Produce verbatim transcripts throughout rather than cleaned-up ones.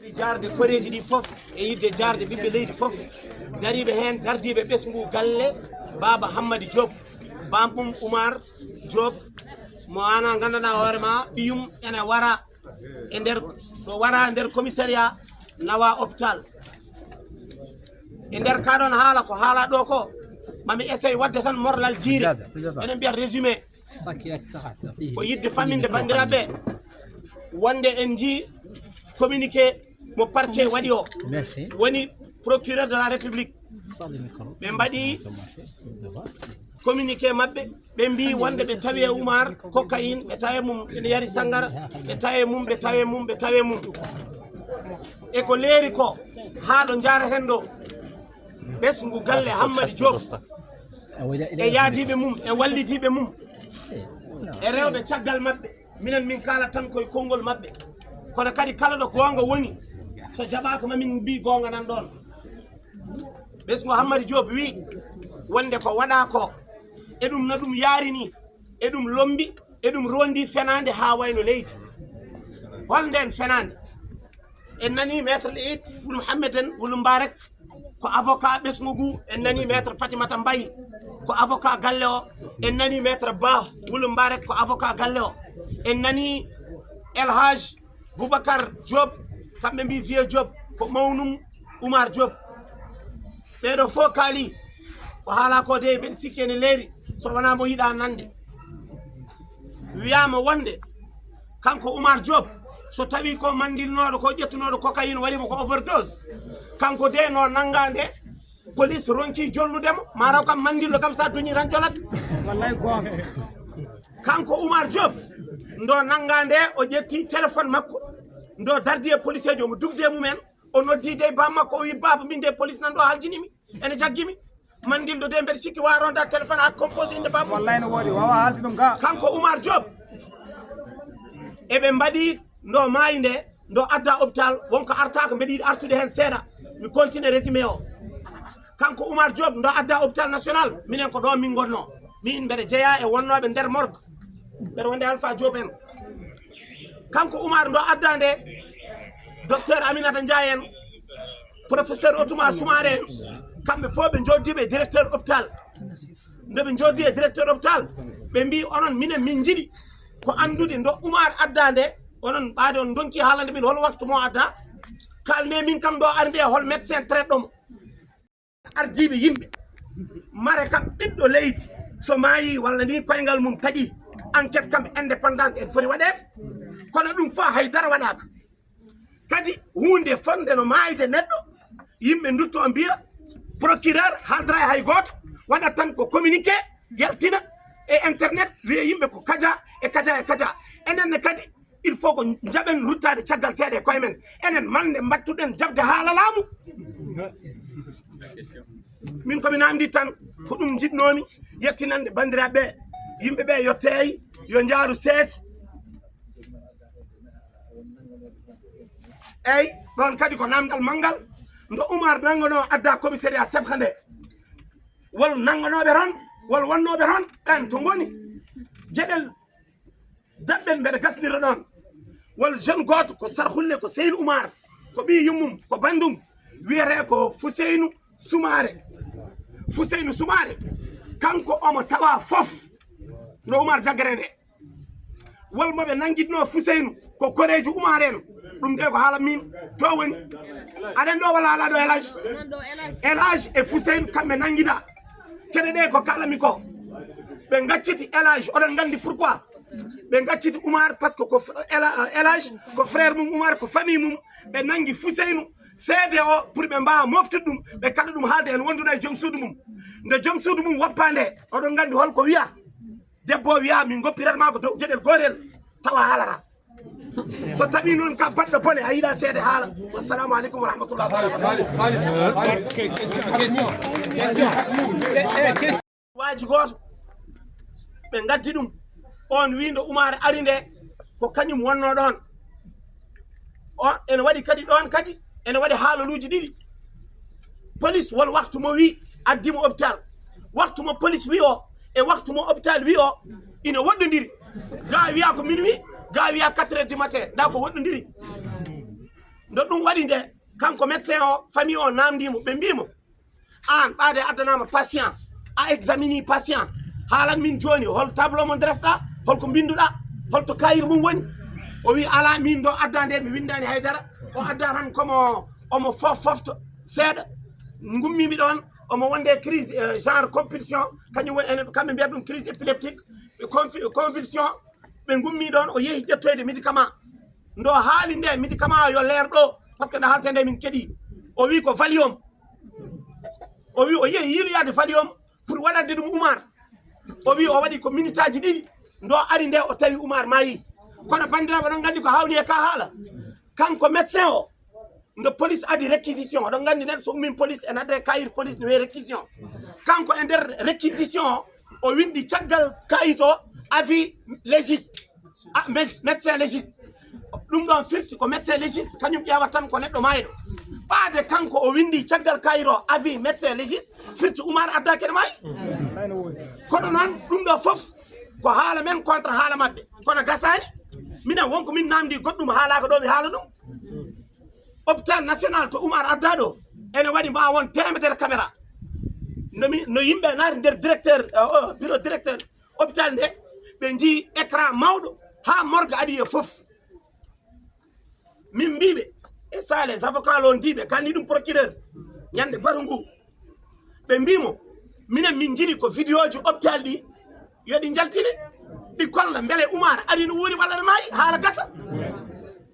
Jaarde koreeji ɗi fof e yiɗde jaarde ɓiɓɓe leydi fof dariiɓe heen, dardiiɓe ɓesngu galle Baaba Hammadi Diop, bamɗum Umar Diop, mo ana nganndanɗaa hoore ma ɓiyum ene wara e nder, ɗo wara nder commissariat, nawa hôpital. E nder kaa ɗoon haala ko haalaa ɗo ko, mami essaye waɗde tan morlal jiiri, enen mbiya résumé. Ko yiɗde famminde banndiraaɓe wonde en njii communiqué mo parquet waɗi o, woni procureur de la République, ɓe mbaɗi communiqué maɓɓe, ɓe mbii wonde ɓe tawi e Umar cocaïne, ɓe tawi e mum ene yari sanngara, ɓe tawi e mum, ɓe tawi e mum, ɓe tawi e mum. E ko leeri ko, haa ɗo njaareten ɗo, ɓesngu galle Hammadi Diop e yaadiiɓe mum e wallidiiɓe mum e rewɓe caggal maɓɓe, minen min kaala tan koye konngol maɓɓe. Kono kadi kala ɗo goonga woni, so jaɓaaka ma min mbii goonga nan ɗoon. Ɓesngu Hammadi Diop wii wonde ko waɗaa ko, e ɗum no ɗum yaari nii, e ɗum lommbi, e ɗum rondi fenaande haa wayno leydi. Hol ndeen fenaande? En nanii Maître Leydi Wul Muhammeden Wul Mbarek ko avocat ɓesngu ngu, en nanii Maître Fatimata Mbaye ko avocat galle o, en nanii Maître Ba Wul Mbarek ko avocat galle o, en nanii El Hadj Boubacar Diop, kamɓe mbii Vieux Diop ko mawnum Umar Diop. Ɓeeɗo fof kaali ko haalaa ko de, mbeɗa sikki ene leeri, so wonaa mo yiɗaa nande. Wiyaama wonde kanko Umar Diop, so tawii ko manndilnooɗo, ko ƴettunooɗo cocaïne, waɗi mo ko overdose, kanko de no nanngaa nde, police ronki jolnude mo, maataw kam manndilɗo kam so a duñii tan jolat. Wallay goonga. Kanko Umar Diop, ndo nanngaa nde, o ƴetti téléphone makko, ndo dardi e policeejo, omo dugde e mum en, o noddi de baaba makko, o wi, "Baaba, min de police nan ɗo haljini mi, ene jaggi mi." Manndilɗo de mbeɗa sikki waaronda téléphone haa composé innde baaba mum. Wallay no woodi, wawa haalde ɗum ga. Kanko Umar Diop, eɓe mbaɗi ndo maayi nde, ndo adda hôpital, wonko artaaka, mbeɗa yiɗi artude heen seeɗa, mi continue résumé o. Kanko Umar Diop ndo adda hôpital national, minen ko ɗo min ngonno. Min mbeɗa jeyaa e wonnooɓe nder morgue, mbeɗa wonde Alpha Diop en. Kanko Umar ndo adda nde, docteur Aminata Ndiaye en, professeur Otuma Soumaré en, kamɓe fof ɓe njoddiiɓe e directeur hôpital. Nde ɓe njoddi e directeur hôpital, ɓe mbii, "Onon, minen min njiɗi ko anndude ndo Umar adda nde, onon ɓaade on ndonki haalande min hol waktu mo adda, kalne min kam ɗo ari nde hol médecin traitɗo mo." Ardiiɓe yimɓe, mare kam ɓiɗɗo leydi, so maayi walla ni koyngal mum taƴi, enquête kam indépendante en foti waɗeede, kono ɗum fof hay dara waɗaaka. Kadi huunde fonde no maayde neɗɗo, yimɓe ndutto mbiya procureur haaldara e hay gooto, waɗat tan ko communiqué, yaltina e internet, wiya yimɓe ko kaja e kaja e kaja. Enen ne kadi, il faut ko njaɓen ruttaade caggal seeɗa e koye men. Enen mande mbattuɗen jaɓde haala laamu. Min ko mi namdi tan, ko ɗum njiɗnoomi yettinande banndiraaɓe ɓe. Yimɓe ɓe yo teey, yo njaaru seese. Eey, ɗoon kadi ko naamndal manngal. Ndo Umar nannganoo adda commissariat Sebka nde, wol nannganooɓe toon, wol wonnooɓe toon, ɓeen to ngoni. Geɗel daɓɓel mbeɗa gasnira ɗoon. Wol jeune gooto ko Sarhulle, ko Seyni Umar, ko ɓii yummum, ko banndum, wiyetee ko Fuseynu Sumaare. Fuseynu Sumaare, kanko omo tawa fof no Umar jaggere nde. Wol mo ɓe nanngitnoo Fuseynu ko koreejo Umar en. Ɗum de ko haala min to woni. Aɗen ɗo walla alaa ɗo, El Hadj? El Hadj e Fuseynu kamɓe nanngida. Kene ɗe ko kaalami ko. Ɓe ngacciti El Hadj, oɗon nganndi pourquoi? Ɓe ngacciti Umar parce que ko fr-, El, El Hadj ko frère mum Umar, ko famille mum. Ɓe nanngi Fuseynu seede o pour ɓe mbaawa moftude ɗum, ɓe kaɗa ɗum haalde heen wondude e joom suudu mum. Nde joom suudu mum woppa nde, oɗon nganndi hol ko wiya? Debbo o wiya, "Min ngoppirat ma ko dow geɗel gootel, tawa haalata." So tawii noon ka baɗɗo bone, a yiɗa seede haala. Wassalamu aleykum wa rahmatullahi wa barakatuh. Waaji gooto, ɓe ngaddi ɗum. On wii nde Umaare ari nde, ko kañum wonnoo ɗoon. O, ene waɗi kadi ɗoon kadi, ene waɗi haalaluuji ɗiɗi. Police won waktu mo wii, addi mo hôpital. Waktu mo police wii o, e waktu mo hôpital wii o, ina woɗɗondiri. Ga wiya ko minuit, ga wiya quatre heures du matin, nda ko woɗɗondiri. Nde ɗum waɗi nde, kanko médecin o, famille o naamndii mo, ɓe mbii mo, "Aan, ɓaade addanaama patient, a examini patient, haalan min jooni hol tableau mo ndresɗaa, hol ko mbinnduɗaa, hol to kayir mum woni?" O wii, "Alaa, min ɗo addaa nde, mi winndaani haydara." O addaa tan komo omo fof fofto seeɗa. Ngummiimi ɗoon, omo wonde crise, eh, genre compulsion, kañum woni, ene, kamɓe mbiyata ɗum crise épileptique, confi-, convulsion. Ɓe ngummi ɗoon, o yehi ƴettoyde médicament. Ndo haali nde, médicament o yo leer ɗo, parce que nde haalte nde min keɗi. O wi ko Valium. O wi o yehi yiiloyaade Valium pour waɗande ɗum Umar. O wi o waɗi ko minitaaji ɗiɗi. Ndo ari nde, o tawi Umar maayi. Kono banndiraaɓe, oɗon nganndi ko hawni e ka haala. Kanko médecin o, nde police adi réquisition, oɗon nganndi nen, so ummin police, en adda e kayit police no wiye réquisition. Kanko e nder réquisition o, o winndi caggal kayit o, avis légiste. Ah, mé-, médecin légiste. Ɗum ɗon firti ko médecin légiste, kañum ƴeewata tan ko neɗɗo maayɗo. Ɓaade kanko o winndi caggal kayit o, avis médecin légiste, firti Umar adda kene maayi. Kono noon, ɗum ɗo fof ko haala men contre haala maɓɓe. Kono gasaani, minen won ko min naamndi goɗɗum haalaaka ɗo, mi haala ɗum. Hôpital national to Umar adda ɗo, ene waɗi ma won teemedere caméra. No mi, no yimɓe naati nder directeur, eh, o, bureau directeur hôpital nde, ɓe njii écran mawɗo, haa morgue aɗi e fof. Min mbiiɓe, e salle les avocats lo ndiiɓe, kandi ɗum procureur, ñande baru ngu, ɓe mbii mo, "Minen min njini ko vidéoji hôpital ɗi, yo ɗi njaltine, ɗi kolla mbele Umar ari no wuuri walla no maayi, haala gasa."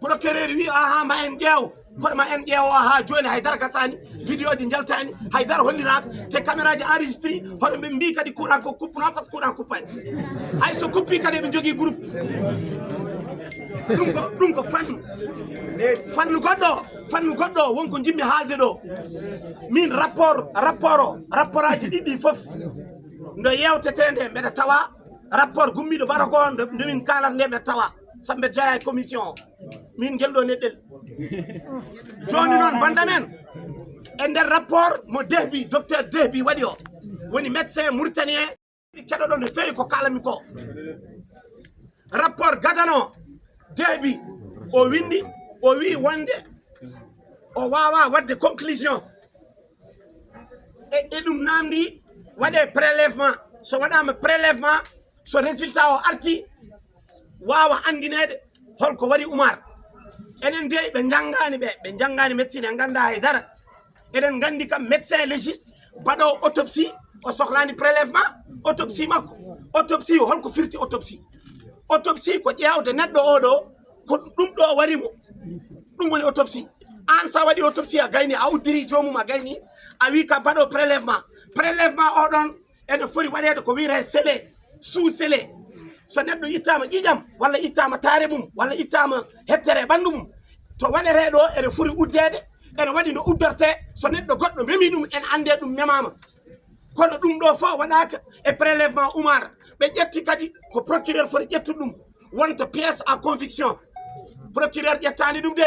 Procureur wi, "Aha, ma en ƴeew." Kono ma en ƴeewo haa jooni, hay dara gasaani, vidéoji njaltaani, hay dara holliraaka, te caméraji enregistré, hoto ɓe mbii kadi courant ko kuppuno, parce que courant kuppaani. Hay so kuppi kadi eɓe njogii groupe. Ɗum ko, ɗum ko fannu. Fannu goɗɗo, fannu goɗɗo won ko njimmi haalde ɗo. Min rapport, rapport o, rapport aji ɗiɗi fof, ndo yewtetee nde mbeɗa tawa rapport gummiiɗo mbaɗa ko, nde, nde min kaalata nde mbeɗa tawa. Sabu mbeɗa jeyaa e commission o. Min ngel ɗo neɗɗel. Jooni noon, bannda men, e nder rapport mo Dehbi, docteur Dehbi waɗi o, woni médecin mauritanien, keɗoɗo no feewi ko kaalanmi ko. Rapport gadano Dehbi, o winndi, o wii wonde o waawaa waɗde conclusion. E, e ɗum naamndi waɗee prélèvement. So waɗaama prélèvement, so résultat o arti, waawa anndineede holko waɗi Umar. Enen dey ɓe njanngaani ɓe, ɓe njanngaani médecine, ɓe nganndaa hay dara. Eɗen nganndi kam médecin légiste, baɗoowo autopsie, o sohlaani prélèvement, autopsie makko. Autopsie, holko firti autopsie? Autopsie ko ƴeewde neɗɗo o ɗo, ko ɗum ɗo waɗi mo. Ɗum woni autopsie. Aan, so a waɗi autopsie, a gayni, a uddiri joomum, a gayni, a wii ka baɗo prélèvement. Prélèvement o ɗon ene foti waɗeede ko wiyetee scellé, sous-scellé. So neɗɗo ittaama ƴiiƴam, walla ittaama taare mum, walla ittaama hettere ɓanndu mum, to waɗetee ɗo, ene foti uddeede, ene waɗi no uddortee. So neɗɗo goɗɗo memi ɗum, en anndee ɗum memaama. Kono ɗum ɗo fof waɗaaka e prélèvement Umar. Ɓe ƴetti kadi ko procureur foti ƴettude ɗum, wonta pièce à conviction. Procureur ƴettaani ɗum de,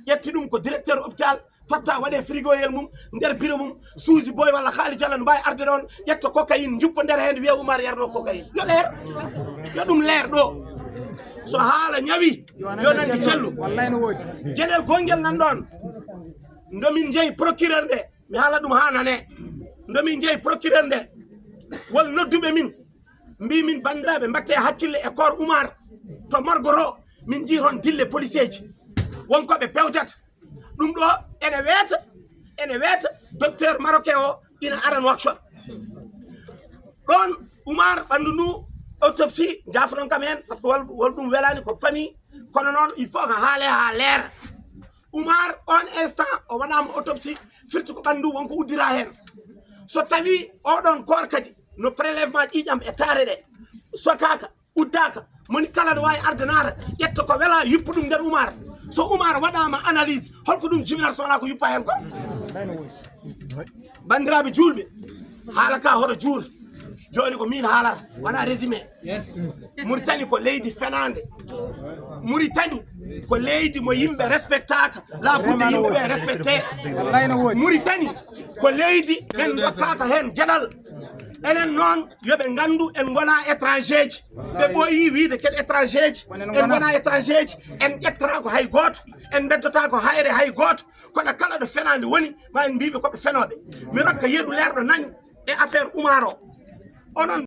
ƴetti ɗum ko directeur hôpital, totta waɗee frigoyel mum, nder bureau mum, Suusi Boy walla Haali Jalla no mbaawi arde ɗoon, ƴetta cocaïne, njuppa nder heen, wiya Umar yarno cocaïne. Yo leer, yo ɗum leer ɗo. So haala ñawi, yo nanndi cellu. Geɗel gongel nan ɗoon, nde min njehi procureur nde, mi haala ɗum haa nane. Nde min njehi procureur nde, wol nodduɓe min, mbii min, "Banndiraaɓe, mbaɗtee hakkille e koor Umar to morgue to, min njii toon dille policeeji, won ko ɓe pewjata." Ɗum ɗo ene weeta, ene weeta, docteur marocain o ina ara Nouakchott. Ɗoon Umar ɓanndu ndu, autopsie, njaafoɗon kam heen, parce que wol, wol ɗum welaani, ko famille, kono noon il faut ko haalee haa leera. Umar, on instant, o waɗaama autopsie, firti ko ɓanndu won ko uddira heen. So tawi oɗon koor kadi no prélèvement ƴiiƴam e taare ɗe sokaaka, uddaaka, moni kala no waawi arde naata, ƴetta ko wela, yuppa ɗum nder Umar. So Umar waɗaama analyse, holko ɗum jibinata so wonaa ko yuppa heen ko? Banndiraaɓe juulɓe, haala ka hoto juur. Jooni ko min haalata, wona résumé. Yes. Mauritanie ko leydi fenaande. Mauritanie ko leydi mo yimɓe respectaka. La budde yimɓe ɓe respecté. Mauritanie ko leydi men dokkaka heen geɗal. Enen noon, yo ɓe nganndu en ngonaa étrangers ji. Ɓe ɓooyii wiyde ko en étrangers ji. En ngonaa étrangers ji. En ƴettaako hay gooto. En mbeddotaako hayre hay gooto. Kono kala ɗo fenaande woni, ma en mbiy ɓe ko ɓe fenooɓe. Mi rokka yeru leerɗo nani e affaire Oumar o. Onon